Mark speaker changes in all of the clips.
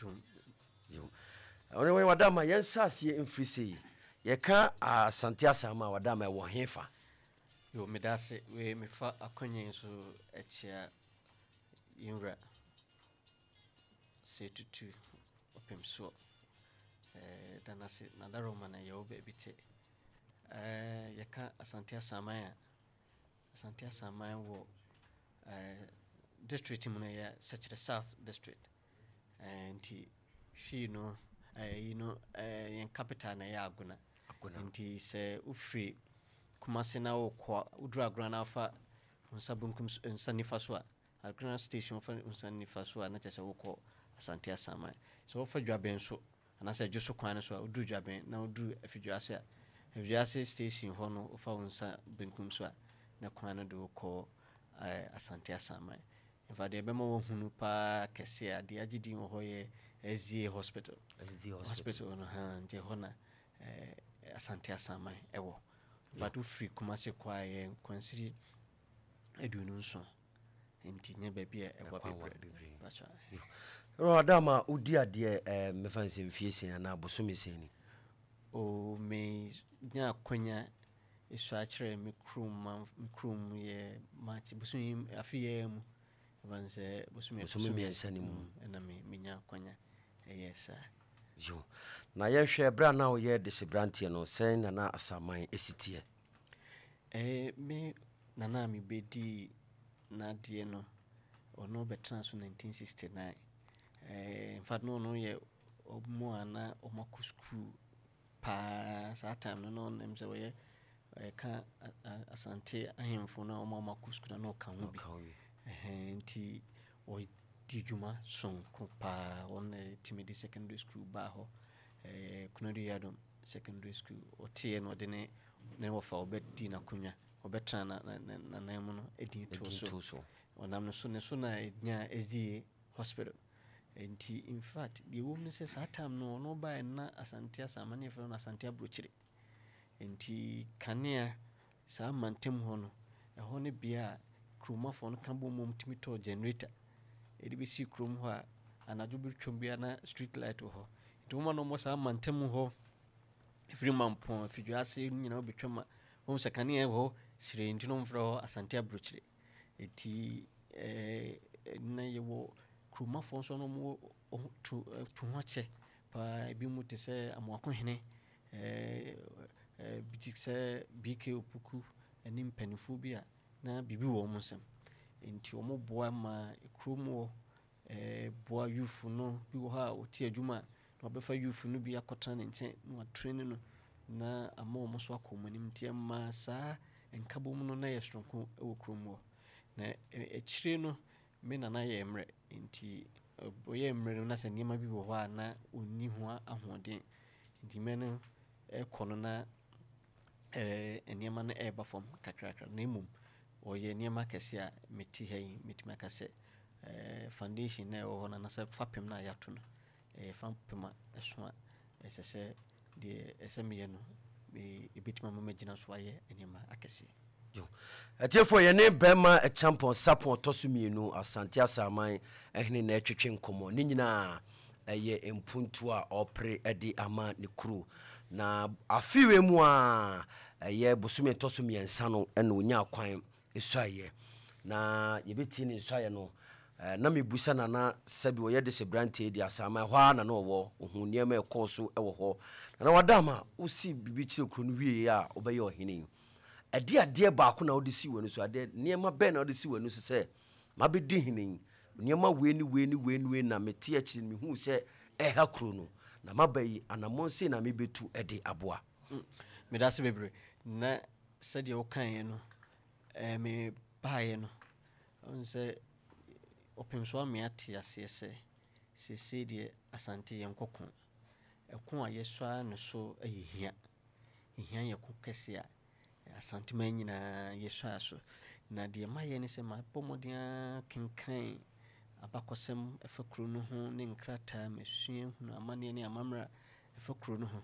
Speaker 1: Dom.
Speaker 2: Yo. Ɔne wɔn wada ma yɛn nsa aseɛ mfiri sei. Yɛka Asante Asaman a wada ma ɛwɔ he fa?
Speaker 1: Yo, meda ase. Wei mefa akwanya yi so akyia yɛn wura Sɛ tutu ɔpem soɔ. Eh, da no ase na daroma na yɛwɔ baabi te. Eh, yɛka Asante Asaman a, Asante Asaman wɔ eh, district mu no yɛ Sɛkyerɛ South district. Eh, nti hwii no eh, yi no eh, yɛn capital na ɛyɛ Agona.
Speaker 2: Agona.
Speaker 1: Nti sɛ wofiri Kumase na wokɔ woduru Agona na afa nsa benkum nsa nifa so a Agona station wofa nsa nifa so a na kyerɛ sɛ wokɔ Asante Asaman. Sɛ wofa Dwaben so anaasɛ Adwo so kwan no so a woduru Dwaben na woduru Afidwoase a, Afidwoase station hɔ no wofa wo nsa benkum so a na kwan no de wo kɔ Asante Asaman. In fact deɛ ɛbɛma woahunu paa kɛse a deɛ agye din wɔ hɔ yɛ SDA hospital.
Speaker 2: SDA hospital.
Speaker 1: Hospital no ha nti ɛhɔ na Asante Asaman ɛwɔ. But wofiri Kumasi kɔ a ɛyɛ nkwansiri 27 nti nyɛ baabi a ɛwa bebree.
Speaker 2: Adama wodi adeɛ eh, mɛfa no sɛ mfie sɛn anaa bosome sɛn ni?
Speaker 1: O me nya akwanya esua kyerɛ me kurom ma me kurom yɛ March bosome yi afe yi mu ɛfa no sɛ bosome
Speaker 2: bosome mmiɛnsa ni mu
Speaker 1: ɛna me menya akwanya ɛyɛ saa.
Speaker 2: Yo na yɛhwɛ berɛ a na woyɛ desebranteɛ no sɛn na na Asaman ɛsi teɛ?
Speaker 1: Ɛɛ me nana a mebɛdii n'adeɛ no, ɔno bɛtenaa so 1969. Ɛɛ in fact na ɔno yɛ ɔmo a na ɔmo akɔ sukuu paa saa time no na ɔnim sɛ ɔyɛ ɛka Asante ahemfo no a ɔmo a ɔmo akɔ sukuu na na ɔka ho bi. Ɛhɛn nti ɔdi dwuma sononko paa. Ɔno na ɛtumi de secondary school baa hɔ. Ɛɛ Konadu Yiadom Secondary school. Ɔteeɛ na ɔde ne ne wɔfa ɔbɛdi n'akonnwa ɔbɛtena na na na n'anan mu no edin too so.
Speaker 2: so.
Speaker 1: Ɔnam no so ne so na ɛnyaa SDA hospital. Nti in fact deɛ ɛwɔ mu ne sɛ saa time no ɔno baeɛ na Asante Asaman ne yɛfrɛ no Asante Aburokyire. Nti kanea saa mantam hɔ no ɛhɔ ne bea a kuromafoɔ no ka bom wɔn tumi tɔɔ generator ɛde bɛsi kurom hɔ a anadwo bi twam biara na street light wɔ hɔ. Nti wɔn a na wɔwɔ saa mantam hɔ ɛfiri Mampɔn, Afidwaase no nyinaa wobɛtwam a wɔhu sɛ kanea wɔ hɔ hyerɛn nti na wɔmfrɛ hɔ Asante Aburokyire. Nti eh, na yɛwɔ kuromafoɔ nso na wɔn tu tu ho akyɛ paa ebi mu te sɛ Amoakohene eh, eh, bi te sɛ BK Opoku ne mpanimfoɔ bi a na biribi wɔ wɔn nsam. Nti wɔboa ma kurom hɔ eh, boa youth no bi wɔ hɔ a wɔte adwuma a na wabɛfa youth no bi akɔtena ne nkyɛn na watrain no na ama wɔn nso akɔ wɔn anim nti ɛma saa nkabom no na yɛ soronko wɔ kurom hɔ na akyire no me nana yɛ mmerɛ nti ɔyɛ mmerɛ no na sɛ nneɛma bi wɔ hɔ a na ɔnni ho ahoɔden nti mmerɛ no ɛkɔ no na nneɛma no ɛreba fam kakrakra na mmom ɔyɛ nneɛma kɛse a mete ha yi mɛtumi aka sɛ foundation na ɛwɔ hɔ no anaasɛ fapem no a yɛato no Ɛyɛ fapem a ɛso a ɛsɛ sɛ deɛ ɛsɛ sɛ meyɛ no, ɛbɛtumi ama magyina so ayɛ nneɛma akɛseɛ.
Speaker 2: Yo. Atiefoɔ, yɛne bɛrima Kyampɔn Sapon ɔtɔ so mmienu, Asante Asaman hene na ɛtwetwe nkɔmmɔ. Ne nyinaa ɛyɛ mpuntuo a ɔrepere de ama ne kuro. Na afe wei mu a ɛyɛ bosome ɛtɔ so mmiɛnsa no ɛna ɔnyaa kwan suaeɛ. Na yɛbɛtie ne nsuaeɛ no. Na mebisa Nana sɛbi ɔyɛ de sɛ branteɛ di asaama ɛhɔ ara na na ɔwɔ ɔhuu nneɛma a ɛkɔɔ so wɔ hɔ. Nana Wadama, wosii biribi kyerɛ kuro no wieeɛ a wobɛyɛ ɔhene yi, ɛdeɛ adeɛ baako na wode sii w'ani so? Adeɛ nneɛma bɛn na wode sii w'ani so sɛ mabɛdi hene yi, nneɛma wei ne wei ne wei ne wei na mete akyiri no mehuu sɛ ɛha kuro no, na maba yi anammɔn sei na mebɛtu de aboa?
Speaker 1: Meda ase bebree. Na sɛdeɛ wokaeɛ no, mebaeɛ no, wohu sɛ ɔpem so ama yɛate aseɛ sɛ seesei deɛ Asante yɛnkɔ ko. Ɛko a yɛsɔ ara ne so yɛ hia. Hia yɛ ko kɛseɛ a Asanteman nyinaa yɛsɔ ara so. Na deɛ mayɛ ne sɛ mabɔ mmɔden ara kenkan abakɔsɛm ɛfa kuro no ho ne nkrataa, masua hunu amanneɛ ne amammerɛ a ɛfa kuro no ho.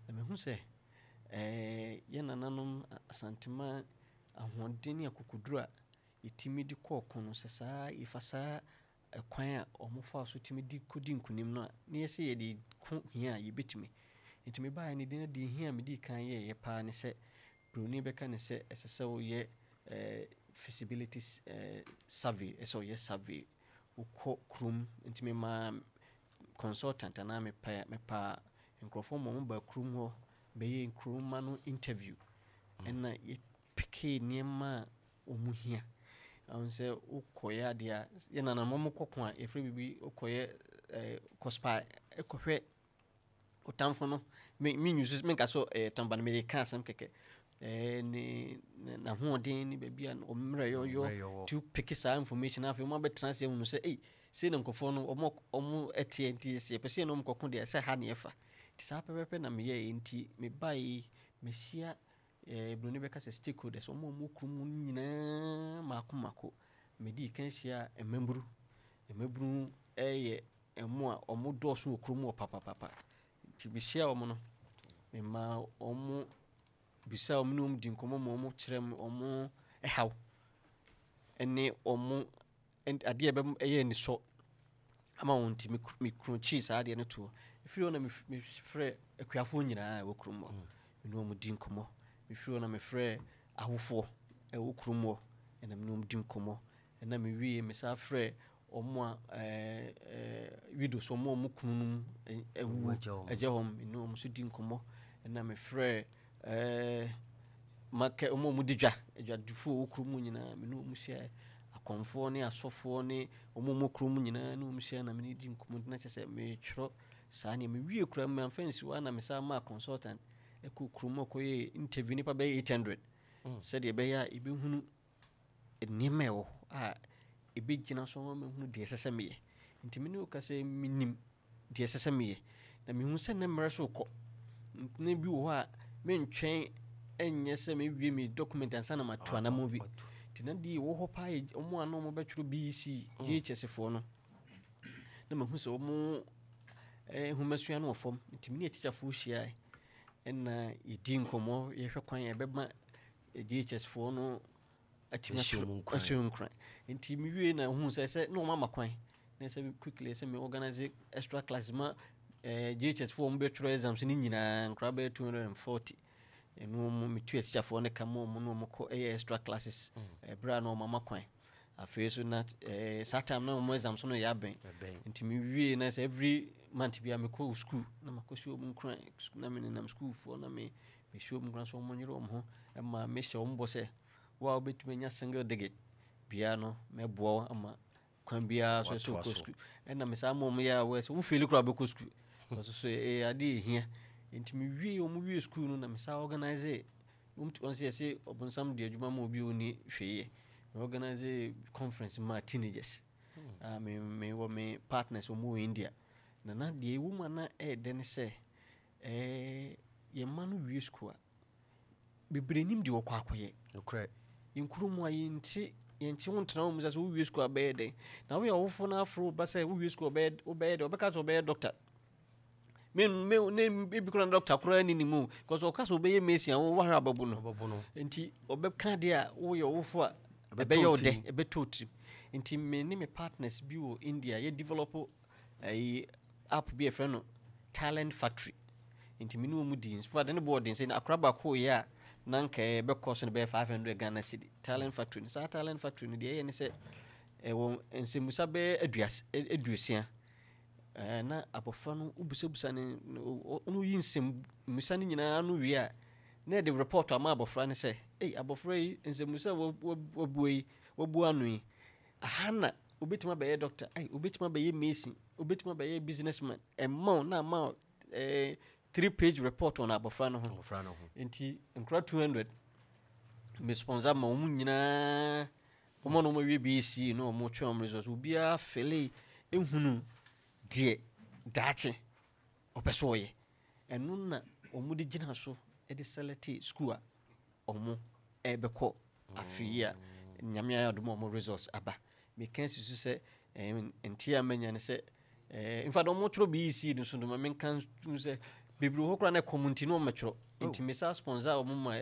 Speaker 1: Na mahu sɛ yɛn nananom Asanteman ahoɔden ne akokoduro a yɛtumi de kɔ ɔko no, sɛ saa yɛfa saa ɛkwan a wɔfaa so tumi di kɔdi nkonim no a, na yɛsɛ yɛde ko hia a yɛbɛtumi. Nti mebaeɛ no, deɛ hia a medii kan yɛeɛ paa ne sɛ, buroni bɛka ne sɛ ɛsɛ sɛ woyɛ feasibility survey, ɛsɛ sɛ woyɛ survey, wokɔ kurom. Nti memaa consultant anaa mepaa nkurɔfoɔ ma wɔn baa kurom hɔ bɛyɛɛ kurom ma no interview, ɛna yɛpekee nneɛma a wɔn hia. Ahun sɛ wokɔyɛ adeɛ a, yɛ nananom wɔn kɔko a yɛfrɛ biribi wokɔyɛ kɔ spy, ɛkɔhwɛ ɔtamfo no. Me me nyusu menka sɛ ɛyɛ tamfa no, mede ka asɛm kɛkɛ, ne n'ahoɔden ne baabi a ɔmmerɛ yɔyɔ nti wopeke saa information. Afei wɔn abɛtena ase ahunu sɛ ei, sei na nkurɔfoɔ no wɔn ɛteɛ, nti yɛpɛ sɛ yɛne wɔn kɔko deɛ, sɛ ha ne yɛfa. Nti saa pɛpɛpɛ na meyɛɛ. Nti mebaeɛ, mehyia buroni bɛka sɛ stakeholders, wɔn a wɔwɔ kurom no nyinaa mmaako mmaako. Medii kan hyia mmabunu. Mmabunu yɛ mmoa a wɔn dɔɔso wɔ kurom hɔ papapapa. Nti mehyia wɔn no, memaa wɔn bisa wɔn ne wɔn di nkɔmmɔ ma wɔn kyerɛ me wɔn haw ne wɔn adeɛ a ɛyɛ anisɔ ama wɔn. Nti mekrukyii saa adeɛ no toɔ. Ɛfiri hɔ na mefrɛ akuafoɔ nyinaa a ɛwɔ kurom hɔ, me ne wɔn di nkɔmmɔ. Mefiri hɔ na mefrɛ awofoɔ ɛwɔ kurom hɔ, ɛna me ne wɔn di nkɔmmɔ. Ɛna mewie, mesan frɛ wɔn a widows, wɔn a wɔn kununom awuwu agya wɔn, me ne wɔn nso di nkɔmmɔ. Ɛna mefrɛ market, wɔn a wɔdi dwa, adwadifoɔ wɔ kurom nyinaa, me ne wɔn hyia, akɔmfoɔ ne asɔfoɔ ne wɔn a wɔwɔ kurom nyinaa ne wɔn hyia na me ne di nkɔmmɔ. Nti na kyerɛ sɛ metwerɛ saa nneɛma mewie koraa mu, mamfa nsi hɔ a, na mesan maa consultant ɛkɔ kurom ɔkɔyɛ interview nipa bɛyɛ 800 sɛdeɛ ɛbɛyɛ a yɛbɛhunu nneɛma a ɛwɔ hɔ a ɛbɛgyina so ama mahunu deɛ ɛsɛ sɛ meyɛ. Nti me ne wo ka sɛ menim deɛ ɛsɛ sɛ meyɛ, na mehu sɛ ne mmerɛ so rekɔ. Nti na bi wɔ hɔ a mentwɛn nyɛ sɛ mewie me document ansa na mato anammɔn bi. Nti na deɛ ɛwɔ hɔ paa yɛ wɔn a na wɔbɛtwerɛ BEC, JHS foɔ no, na mahu sɛ wɔn nhomasua no wɔ fam. Nti me ne atikyafoɔ hyiae ɛna yɛdi nkɔmmɔ, yɛhwɛ kwan a ɛbɛma JHS foɔ no atumi
Speaker 2: ahyɛ wɔn nkuran.
Speaker 1: Ahyɛ wɔn nkuran. Nti mewie na ohun sɛ na wɔn ama kwan na sɛ quickly sɛ me organize extra classes ma JHS foɔ, wɔn bɛtwerɛ exams ne nyinaa, nkora bɛyɛ 240. Ɛno wɔn metu atikyafoɔ no ka ma wɔn na wɔn kɔ ɛyɛ extra classes ɛberɛ a na wɔn ama kwan. Afei so na saa time na wɔn exams no yɛ abɛn.
Speaker 2: Ɛbɛn.
Speaker 1: Nti mewie na sɛ every month bi a mekɔ school na makɔhyɛ wɔn nkuran, na menenam schoolfoɔ na me mehyɛ wɔn nkuran sɛ wɔn nyere wɔn ho, ma mehyɛ wɔn bɔ sɛ wo a wobɛtumi anya single digit biara no, mɛboa wo ama kwan biara so sɛ
Speaker 2: Watoa
Speaker 1: wokɔ
Speaker 2: so.
Speaker 1: school. Ɛna me saa ma wɔn yɛ aware sɛ wo fail koraa wobɛkɔ school because so ɛyɛ adeɛ ɛhia. Nti mewie, wɔn wie school no na me saa organize wɔn wɔn sɛ yɛsɛ ɔbonsam de adwuma ma obi a ɔnni hwee yɛ. Me organize conference ma teenagers a me wɔ me partners, wɔn wɔ India. Na deɛ ɛwɔ mu a na ɛyɛ dɛ ne sɛ yɛn mma no wie school a, bebree nim deɛ wɔkɔ akɔyɛ. Yɛn kurom a yɛnti yɛnti wo ntena wɔn mu sɛ wowie school a bɛyɛ dɛn, na woyɛ ɔwofo no aforo ba sɛ wowie school a wobɛyɛ dɛn, ɔbɛka sɛ ɔbɛyɛ doctor. Me me ne ebi koraa doctor koraa ni ne mu because ɔka sɛ ɔbɛyɛ mason a wɔwɔ abɛbo no.
Speaker 2: Ɔbɛbo no.
Speaker 1: Nti ɔbɛka deɛ a woyɛ ɔwofo a
Speaker 2: Ɛbɛtɔ
Speaker 1: ɛbɛyɛ
Speaker 2: wo
Speaker 1: wo dɛ
Speaker 2: tirim.
Speaker 1: Ɛbɛtɔ wo tirim. Nti me ne me partners bi wɔ India yɛ develop ɛyi app bi a yɛfrɛ no Talent Factory. Nti me ne wɔn di nso ade ne bɔɔ den sɛ akora baako yɛ a na nka ɛbɛkɔ so no bɛyɛ 500 Ghana cedi. Talent Factory no, saa Talent Factory no, deɛ ɛyɛ ne sɛ ɛwɔ nsɛmmusa bɛyɛ 60 na abɔfra no wobusabusa ne no yi nsɛmmusa no nyinaa no wie a, na yɛde report ama abɔfra no sɛ ei, abɔfra yi nsɛmmusa a wabua yi, wabua ano yi, aha na obɛtumi abɛyɛ doctor, ai obɛtumi abɛyɛ mason, obɛtumi abɛyɛ businessman. Ɛma wo na ama wo three page report on abɔfra no ho.
Speaker 2: Abɔfra no ho.
Speaker 1: Nti nkora 200 me sponsor ma wɔn nyinaa, wɔn a na wɔn awie BEC na wɔn twɛn wɔn results, obiara fele ehunu deɛ daakye ɔpɛ so ɔyɛ. Ɛno na wɔn de gyina so de select school a wɔn ɛbɛkɔ. Afei yi a Nyame ayɛ adom a wɔn results aba, meka si so sɛ nte a manya ne sɛ in fact wɔn twerɛ BEC no so no, ma menka nso sɛ bebree wɔ hɔ koraa na ɛkɔm nti na wɔn mɛtwerɛ. Nti me sa sponsor wɔn ma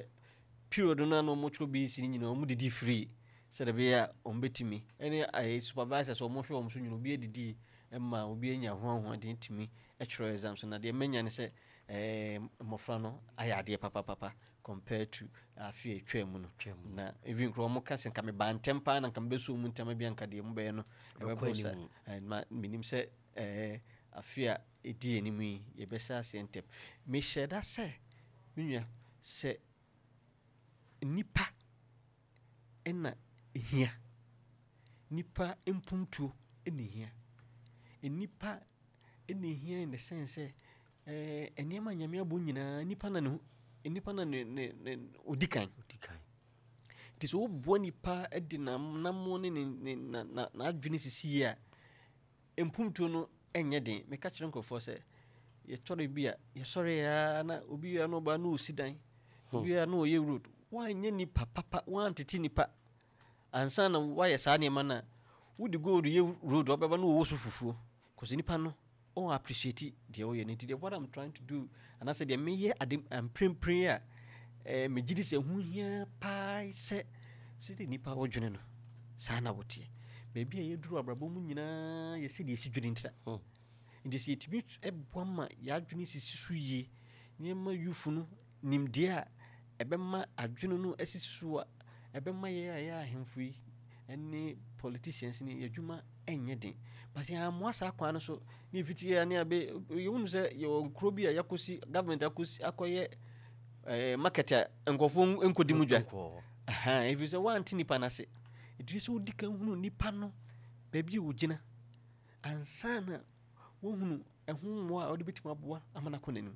Speaker 1: period no a na wɔn twerɛ BEC no nyinaa, wɔn didi free. Sɛdeɛ ɛbɛyɛ a wɔbɛtumi ne ayɛ supervisors a wɔhwɛ wɔn so nwunu obi adidi ma obi anya ho ahoɔden tumi twerɛ exams. Na deɛ manya ne sɛ ɛɛ mmɔfra no ayɛ adeɛ papapapa compared to afe a ɛtwaa mu no. Na even koraa wɔn ka sɛ nka mebaa ntɛm paa na nka mebɛsɔ mu ntɛm bi a nka deɛ mobɛyɛ no ɛbɛboro sa. Ma menim sɛ ɛɛ afe a ɛdi anim yi yɛbɛhyɛ aseɛ ntɛm. Mehyɛ da sɛ me nua sɛ nnipa na ehia. Nnipa mpuntuo na ehia. Nnipa na ehia in the sense sɛ ɛɛ nneɛma a Nyame abɔ nyinaa nnipa na ne ho nnipa na ne ne ne odi kan.
Speaker 2: Odi kan.
Speaker 1: Nti sɛ woboa nipa de n'anammɔn ne ne ne na na n'adwene sisi yie a, mpuntuo no nyɛ den. Meka kyerɛ nkurɔfoɔ sɛ, yɛtɔre bi a, yɛsɔre ara na obi a na ɔba na ɔsi dan, obi a na ɔyɛ road. Woanyɛ nipa papa, woantete nipa ansa na woayɛ saa nneɛma no a, wode gold yɛ road a, ɔbɛba na ɔwɔ so fufuo. Cause nipa no, ɔn appreciate deɛ woyɛ no. Nti deɛ what I'm trying to do, anaasɛ deɛ meyɛ ade mprempren a, eh, megye di sɛ ɛho hia paa sɛ sɛdeɛ nipa wodwene no, saa na woteɛ. Baabi a yɛduru abrabɔ mu nyinaa yɛ sɛdeɛ yɛsi dwene ntira. Nti sɛ yɛtumi boa ma yɛadwene sisi so yie, nneɛma youth no nimdeɛ a ɛbɛma adwene no asisi so a, ɛbɛma yɛn a yɛyɛ ahemfo yi ne politicians no yɛn adwuma nyɛ den. But yɛammoa saa kwan no so ne mfiti yɛ ne abe yɛhunu sɛ yɛwɔ nkuro bi a yɛakɔsi government akɔsi akɔyɛ eh, market a nkurɔfoɔ nkɔdi mu dwa. Ɛfiri sɛ woante nipa no ase. Ɛduru sɛ wodi kan hunu nipa no baabi a wɔgyina ansa na woahunu ɛho mmoa a wode bɛtumi aboa ama no akɔ n'anim.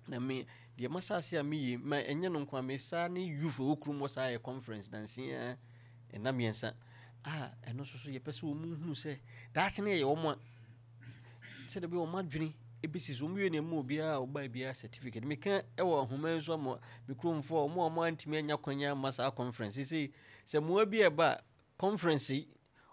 Speaker 1: Na me deɛ m'asase a meyie ma ɛnyɛ no nko a mesaa ne youth ɛwɔ kurom hɔ saa yɛ conference nansi a ɛna mmiɛnsa a ɛno nso so yɛpɛ sɛ wɔn hunu sɛ daakye no yɛyɛ wɔn a sɛdeɛ bi wɔn adwene ebesi so wɔn wie nea mu obiara a ɔbaa biara certificate meka ɛwɔ ahoma yi so ama me kuromfoɔ wɔn a wɔn antumi anya kwan ama saa conference sɛ sɛ mmoa bi a ɛba conference yi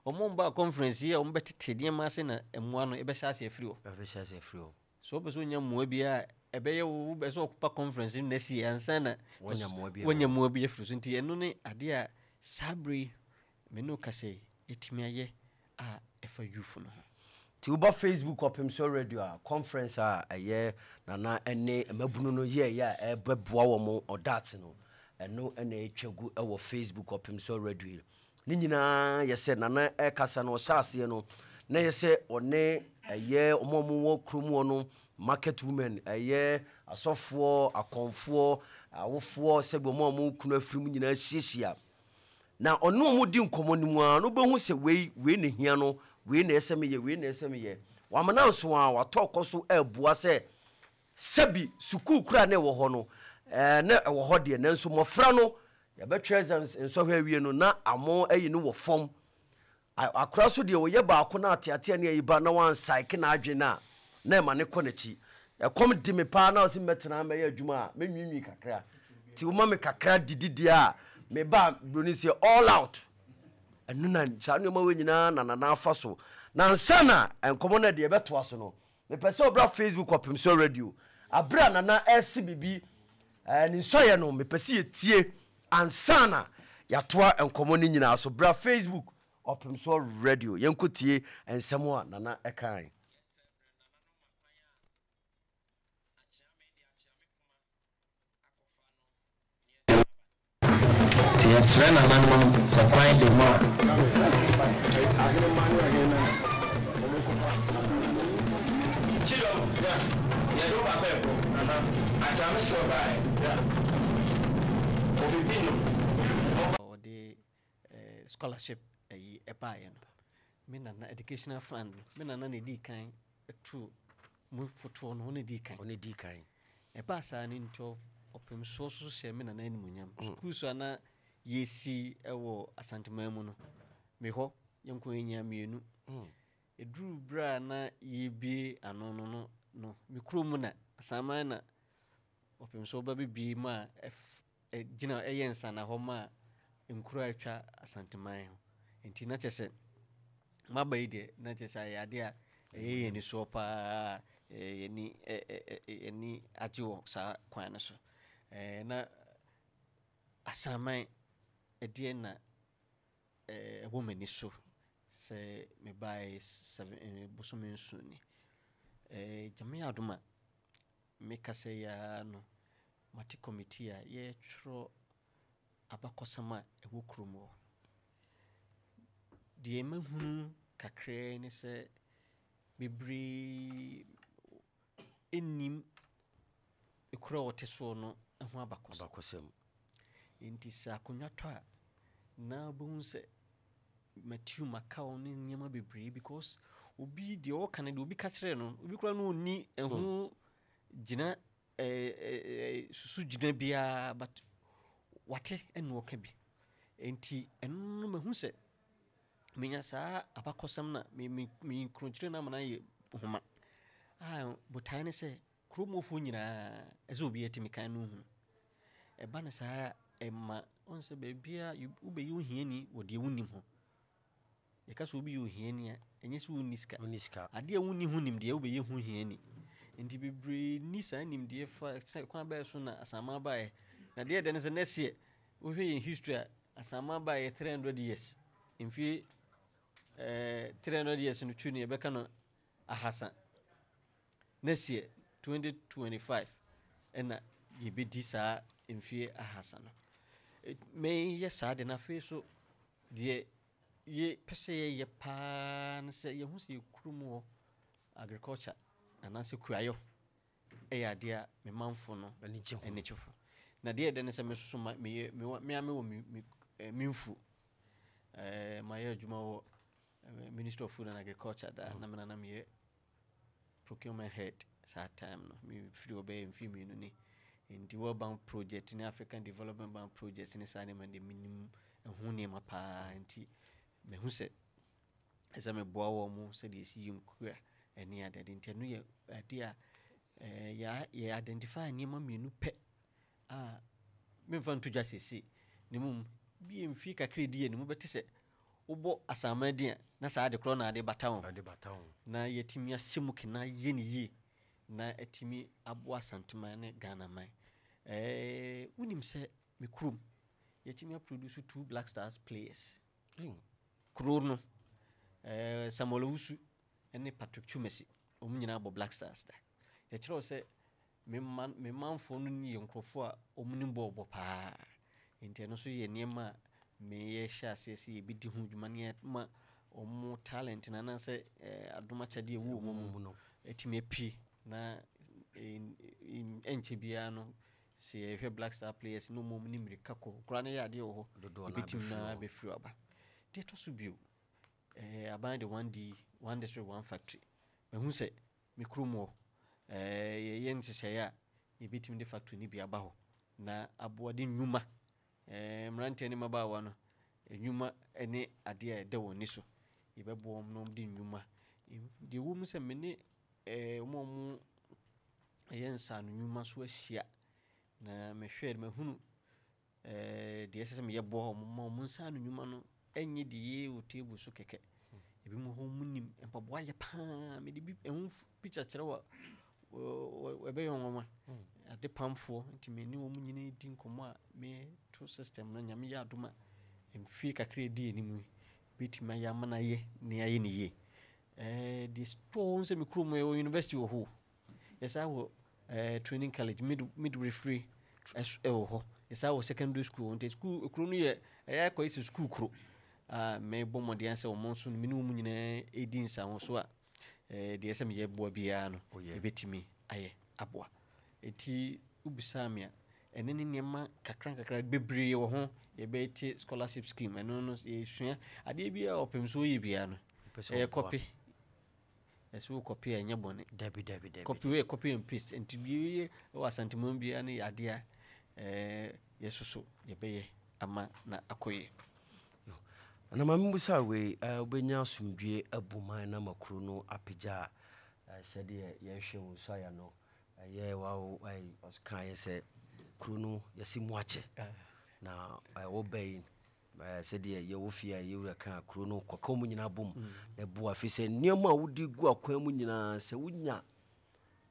Speaker 1: Wɔn ba conference yi a wɔbɛtete nneɛma ase na mmoa no ɛbɛhyɛ ase afiri hɔ.
Speaker 2: Ɛbɛhyɛ ase afiri hɔ.
Speaker 1: So wopɛ sɛ wonya mmoa bi a ɛbɛyɛ wo wobɛ sɛ ɔba conference no next year ansa na
Speaker 2: wɔnya mmoa bi
Speaker 1: wɔnya mmoa bi afiri so nti ɛno ne adeɛ a saa bere yi me ne wo kasa yi yɛtumi ayɛ a ɛfa youth no ho.
Speaker 2: Nti woba Facebook Ɔpemsoɔ Radio a, conference a ɛyɛ Nana ne mmabunu no yɛɛyɛ a ɛbɛboa wɔn ɔdaakye no, ɛno na ɛtwa gu wɔ Facebook Ɔpemsoɔ Radio yi. Ne nyinaa yɛ sɛ Nana ɛrekasa no ɔhyɛ aseɛ no na yɛ sɛ ɔne ɛyɛ wɔn a wɔwɔ kurom hɔ no market women ɛyɛ asɔfoɔ akɔnfoɔ awofoɔ sɛbi wɔn a wɔn kunu afiri mu nyinaa hyiahyia na ɔne wɔn di nkɔmɔ no mu ara no bɛhu sɛ wei wei na hia no wei na ɛsɛ meyɛ wei na ɛsɛ meyɛ wamena nso a watɔ kɔ so ɛreboa sɛ Sɛbi, sukuu koraa na ɛwɔ hɔ no, ɛɛ, na ɛwɔ hɔ deɛ, nanso mmɔfra no, yɛbɛtwerɛ exams nsɔhwɛ awie no, na amo ayi no wɔ fam. Akora nso deɛ, ɔyɛ baako na ateatea ne ayi ba na wansaeke n'adwene no a, na ɛma no kɔ n'akyi. Ɛkɔm de me paa na ɔse mɛtena mɛyɛ adwuma a, mɛnwiinwii kakra. Nti woma me kakra didi deɛ a, meba a, buroni sɛ all out. Ɛno na saa nneɛma wei nyinaa na Nana afa so. Na ansa na nkɔmmɔ no deɛ ɛbɛtoa so no, Mepɛ sɛ ɔbra Facebook Ɔpemsoɔ Radio aberɛ a Nana ɛrese biribi ɛɛ ne nsɔeɛ no mepɛ sɛ yɛtie ansa na yɛatoa nkɔmmɔ no nyinaa so. Bra Facebook Ɔpemsoɔ Radio yɛnkɔ tie nsɛm a Nana ɛkae.
Speaker 3: Nti yɛsrɛ nananom sɛ kwan da mu a.
Speaker 4: Kyidɔm, yɛde wo ba bɛɛko, Akyeamefoɔ baeɛ, obibi no, momfa.
Speaker 1: Ɔde scholarship ayi ɛbaeɛ no, me nana educational fund no, me nana na ɛdii kan too mu fotoɔ no, ɔno ɛdii kan.
Speaker 2: Ɔno ɛdii kan.
Speaker 1: Ɛbaa saa no nti ɔpem soɔ so hyɛɛ me nana animuonyam. Sukuu so a na yɛsi wɔ Asanteman mu no, me hɔ yɛnko yɛnya mmienu. Ɛduruu berɛ a na yɛrebue ano no no no, me kurom mu na Asanman na ɔpem soɔ ba bɛbue maa ɛgyina ɛyɛ nsanahɔ maa nkuro a atwa Asanteman ho. Nti na kyerɛ sɛ maba yi deɛ na kyerɛ sɛ ayɛ adeɛ a ɛyɛ yɛn anisoɔ paa yɛn ani yɛn ani agye wɔ saa kwan no so. Na Asanman ɛdeɛ na. ɛwɔ m'ani so sɛ mebaeɛ 7, bosome 7 ni. Nyame yɛ adom a, mekasa yi ara no, mate committee a yɛretwerɛ abakɔsɛm a ɛwɔ kurom hɔ. Deɛ mahunu kakraa ne sɛ bebree nnim kuro a wɔte soɔ no ho abakɔsɛm.
Speaker 2: Abakɔsɛm.
Speaker 1: Nti sɛ akonnwa tɔ a, na wobɛhu sɛ Matthew Macau ne nneɛma bebree, because obi deɛ ɔka no deɛ obi ka kyerɛ no, obi koraa no ɔnni ɛho gyina, susu gyina biara, but wate ɛna ɔka bi. Nti ɛno no mahu sɛ menya saa abakɔsɛm na me nkurokyerɛ no ama no ayɛ nhoma a botae ne sɛ kuromufoɔ nyinaa ɛsɛ obi atumi kan no hunu. Ɛba no saa ɛma ɔn sɛ baabiara wobɛyɛ ohiani wɔ deɛ wonnim ho. Yɛka sɛ obi yɛ ohiani a, ɛnyɛ sɛ wonni sika.
Speaker 2: Wonni sika.
Speaker 1: Adeɛ a wonni ho nimdeɛ wobɛyɛ ho hiani. Nti bebree nni saa nimdeɛ fa sɛ kwan bɛyɛ so na Asaman baeɛ. Na deɛ ɛdɛ ne sɛ next year wohwɛ yɛn history a, Asaman baeɛ 300 years. Mfie 300 years no twi no yɛbɛka no 300. Next year 2025 ɛna yɛbɛdi saa mfie 300 no. Meyɛ saa de no afei so deɛ yɛpɛ sɛ yɛyɛ paa ne sɛ yɛhu sɛ yɛ kurom hɔ agriculture anaasɛ kuayɔ ɛyɛ adeɛ a me manfo no
Speaker 2: Ani gye ho.
Speaker 1: ani gye ho. Na deɛ ɛdɛ ne sɛ me nso so ma, meyɛ, mewɔ, me ara mewɔ me, me, me mfuo. Mayɛ adwuma wɔ Ministry of Food and Agriculture daa, na me na na meyɛ procurement head saa time no. Mefiri hɔ bɛyɛ mfeɛ 2 ni. Nti World Bank project ne African Development Bank project ne saa nneɛma deɛ menim ɛho nneɛma paa. Nti mahu sɛ ɛsɛ meboa wɔn mo sɛdeɛ ɛsi yɛ nkua ɛne adeade. Nti ɛno yɛ adeɛ a yɛ identify nneɛma 2 pɛ a memfa nto dwa seesei. Na mmom bi yɛ mfie kakra di yɛ ne mu bɛte sɛ wobɔ Asaman din a na saa ade korɔ na ade bata ho.
Speaker 2: Ade bata ho.
Speaker 1: Na yɛatumi ahyɛ mu kena yɛ ne yie na atumi aboa Asanteman ne Ghana man. Wonim sɛ me kurom yɛatumi aproduce 2 Black Stars players. Kuro no, Samuel Owusu ne Patrick Twumasi, wɔn nyinaa bɔ Black Stars da. Yɛkyerɛ wo sɛ me manfoɔ no yɛ nkurɔfoɔ a wɔn nim bɔɔl bɔ paa. Nti ɛno nso yɛ nneɛma a meyɛ hyɛ aseɛ sɛ yɛbɛdi ho dwuma ne yɛma wɔn talent no anaasɛ adom akyɛdeɛ ɛwɔ wɔn mu no atumi apue na ɛnkyɛ biara no sɛ yɛhwɛ Black Star players ne wɔn ne mmirika kɔ koraa no yɛ adeɛ wɔ hɔ
Speaker 2: Dodoɔ no
Speaker 1: yɛbɛtumi
Speaker 2: abɛfiri
Speaker 1: na
Speaker 2: hɔ.
Speaker 1: abɛfiri aba. Deɛ ɛtɔ so bio, aban de 1D, 1 district, 1 factory. Mahu sɛ me kurom hɔ, yɛyɛ nhyehyɛeɛ a yɛbɛtumi de factory no bi aba hɔ na aboa de nnwuma, mmeranteɛ ne mmabaawa no nnwuma ne adeɛ a ɛda wɔn ani so. Yɛbɛboa wɔn na wɔde nnwuma. Deɛ ɛwɔ mu sɛ me ne wɔn a wɔyɛ nsaano nnwuma so ahyia na mehwɛ mahunu deɛ ɛsɛ sɛ meyɛ boa wɔn ma wɔn nsaano nnwuma no ɛnyɛ deɛ yɛyɛ wɔ table so kɛkɛ. Ebi mu hɔ wɔn nim mpaboa yɛ paa. Mede bi ɛho picture kyerɛ wɔ ɛbɛyɛ nwanwa. Ade pamfoɔ nti me ne wɔn nyinaa di nkɔmmɔ a meto system no Nyame yɛ adom a mfie kakra edi anim yi bɛtumi ayɛ ama no ayɛ ne ayɛ ne yie. Deɛ store sɛ me kurom yɛwɔ university wɔ hɔ. Yɛsan wɔ training college midwifery ɛwɔ hɔ. Yɛsan wɔ secondary school nti school kuro no yɛ ɛyɛ akɔyɛ sɛ school kuro. A mebɔ mmɔden sɛ wɔn nso me ne wɔn nyinaa edi nsaho so a deɛ sɛ meyɛ boa biara no ebɛtumi ayɛ aboa. Eti wobisaa me a ɛne ne nneɛma kakra kakra bebree wɔ ho. Yɛbɛte scholarship scheme ɛno no yɛsua adeɛ bi a ɔpem so yɛ biara no ɛyɛ copy. Ɛsɛ wo copy a ɛnyɛ bɔne.
Speaker 2: Dabi, dabi, dabi.
Speaker 1: Copy wei copy and paste. Nti deɛ yɛ wɔ Asanteman biara no yɛ adeɛ a yɛsoso yɛbɛyɛ ama na akɔ yie.
Speaker 2: Na maame musa wei wobɛnya asomdwie abu man na ma kuro no apagya a sɛdeɛ yɛhwɛ wo nso ayɛ no ɛyɛ wa kaeɛ sɛ kuro no yɛsi mu akyɛ na wɔba yi sɛdeɛ yɛwɔ fie a yɛwura ka kuro no kɔka mu nyinaa bom na ɛboa firi sɛ nneɛma a wode gu akwan mu nyinaa sɛ wonya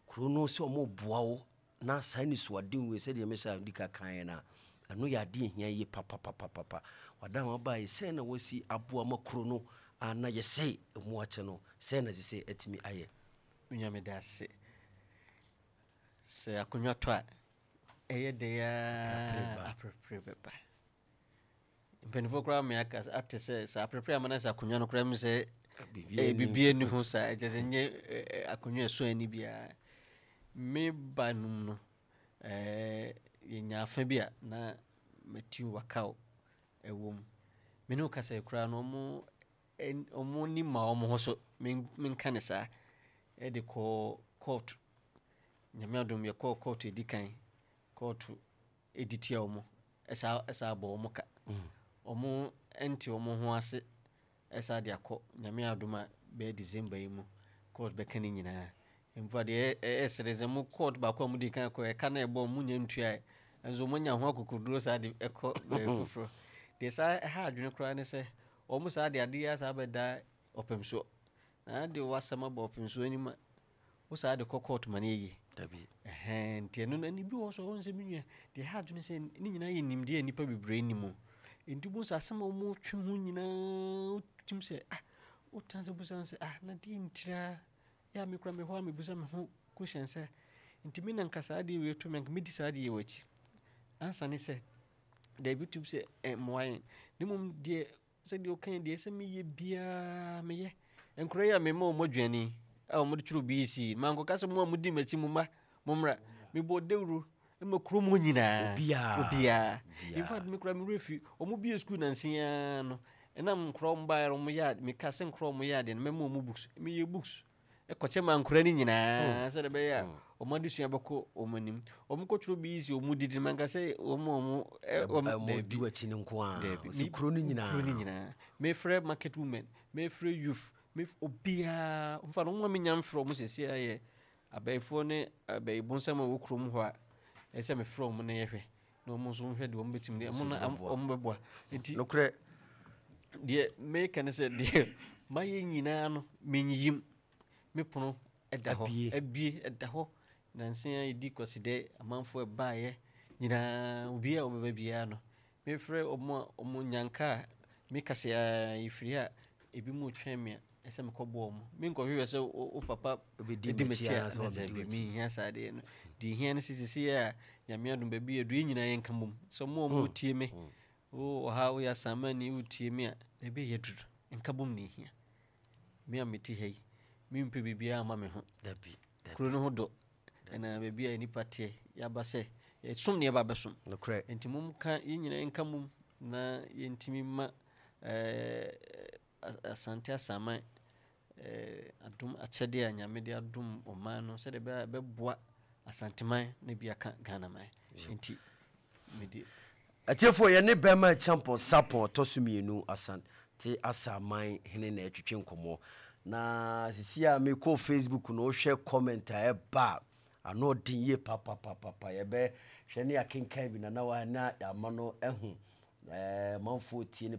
Speaker 2: kuro no sɛ ɔmo boa wo na saa nisuaden wei sɛdeɛ mesa di ka kaeɛ no a Ɛno yɛ adeɛ ɛhia yie papapapapa. W'adamfo baeɛ, sɛn na wasi aboa ma kuro no a na yɛse ɛmu akyɛ no, sɛn na sesei atumi ayɛ?
Speaker 1: Me nua meda ase. Sɛ akonnwa tɔ a, ɛyɛ dɛ ara aperepere bɛba. Mpanimfoɔ koraa me aka ate sɛ sɛ aperepere ama no sɛ akonnwa no koraa mu sɛ biribi ani ho saa, ɛkyɛ sɛ nyɛ akonnwa ɛso ani biara. Me ba nom no, yɛnya afa bi a na Matthew Wakao ɛwɔ mu. Me ne wo kasa yi koraa no, wɔn ani ma wɔn ho so, menka ne saa, ɛde kɔɔ court. Nyame adom yɛkɔɔ court ɛdi kan, court ɛdi tia wɔn, ɛsa abɔ wɔn ka. Wɔn nte wɔn ho ase ɛsa de akɔ. Nyame adom a bɛyɛ December yi mu court bɛka ne nyinaa. Mfa deɛ ɛsere sɛ mo court baako a modi kan kɔ ɛka na ɛbɔ mo nya ntua nso mo nya ho akokoduro saa de ɛkɔ baabi foforɔ. Deɛ saa ɛha adwene koraa ne sɛ wɔn saa de adeɛ saa bɛda ɔpem soɔ. Na ade wasɛm abɔ ɔpem soɔ anim a wo saa de kɔ court ma no yɛ yie.
Speaker 2: Dabi.
Speaker 1: Ɛhɛn, nti ɛno no, ɛne bi wɔ hɔ so a wɔn sɛ me nua, deɛ ɛha adwene sɛ ne nyinaa yɛ nimdeɛ a nnipa bebree nni mu. Nti wobɛhu sɛ asɛm a wɔtwe ho nyinaa wotumi sɛ ah, wotena sɛ busa sɛ ah, na deɛ ntira yɛ a me kora me hɔ a mebusa me ho question sɛ nti me na nka saa adeɛ wei to me anka medi saa adeɛ wɔ akyi. Ansa ne sɛ daabi tumi sɛ ɛmmoa yɛn. Na mmom deɛ Sɛdeɛ ɔka yi deɛ ɛsɛ meyɛ biara meyɛ. Nkwadaa yi a mema wɔn aduane a wɔde twerɛ BEC, mankɔka sɛ mo a modi m'akyi mo mma mommra. Mebɔɔ dawuro ma kurom hɔ nyinaa.
Speaker 2: Obiara.
Speaker 1: Obiara. In fact, me koraa me werɛ fi. Wɔn bie sukuu nansa yi ara no, ɛnam nkwadaa wɔn baeɛ wɔn yɛ ade, meka sɛ nkwadaa wɔn yɛ adeɛ no mɛma wɔn books. Meyɛ books kɔkyɛ ma nkwadaa no nyinaa sɛdeɛ ɛbɛyɛ a wɔn adesua bɛkɔ wɔn anim. Wɔn kɔtwerɛ BEC wɔn didi no manka sɛ wɔn a wɔn
Speaker 2: wɔn
Speaker 1: daabi.
Speaker 2: Di w'akyi no nko ara.
Speaker 1: Daabi.
Speaker 2: Ɔsi kuro no nyinaa.
Speaker 1: Kuro no nyinaa. Mefrɛ market women, mefrɛ youth, mef obiara. Nfa no wɔn a menya mfrɛ wɔn sɛsi ayɛ abayifoɔ ne abayibonsam a ɛwɔ kurom hɔ a ɛsɛ mefrɛ wɔn na yɛhwɛ na wɔn nso nhwɛ deɛ wɔn bɛtumi de wɔn na wɔn bɛboa. Nti
Speaker 2: nokorɛ
Speaker 1: deɛ meka ne sɛ deɛ mayɛ nyinaa no menyiyim me pono ɛda hɔ abie ɛda hɔ nansa yi di kwasidɛ amanfoɔ ɛbaeɛ nyinaa obiara a ɔbɛba biara no mefrɛ wɔn a wɔn nyanka a meka sɛ yɛfiri a ebi mu twɛn me a ɛsɛ mekɔboa wɔn menkɔhwehwɛ sɛ wo papa
Speaker 2: di
Speaker 1: m'akyi a na bi menhia saa deɛ no deɛ hia no sɛ sisi a Nyame adom baabi yɛdu yɛn nyinaa yɛnka mmom sɛ wɔn a wɔn tie me Wo wɔ ha, woyɛ asamanni, woretie me a, baabi a yɛaduru no, nkabom na ehia. Me a mete ha yi, mempɛ biribiara mma me ho.
Speaker 2: Dabi, dabi.
Speaker 1: Kuro no ho dɔ, ɛna baabi a nnipa teɛ, yɛaba sɛ yɛsom na yɛba abɛsom.
Speaker 2: Nokorɛ.
Speaker 1: Nti momka yɛn nyinaa nka mmom na yɛntumi mma ɛɛ Asante Asaman adom akyɛdeɛ a Nyame de adom ɔman no sɛdeɛ ɛbɛyɛ a ɛbɛboa Asanteman na bi aka Ghanaman. Nti mede.
Speaker 2: Atiefoɔ, yɛne Bɛɛma Acheampong Sarpong ɔtɔ so mmienu Asante Asaman hene na ɛretwetwe nkɔmmɔ. Na sisi a mekɔɔ Facebook no wohwɛ comment a ɛba a ano ɔden yie papapapapa. Yɛbɛhwɛ ne yɛakenkan bi na na yɛama no ahu. Manfoɔ tie ne.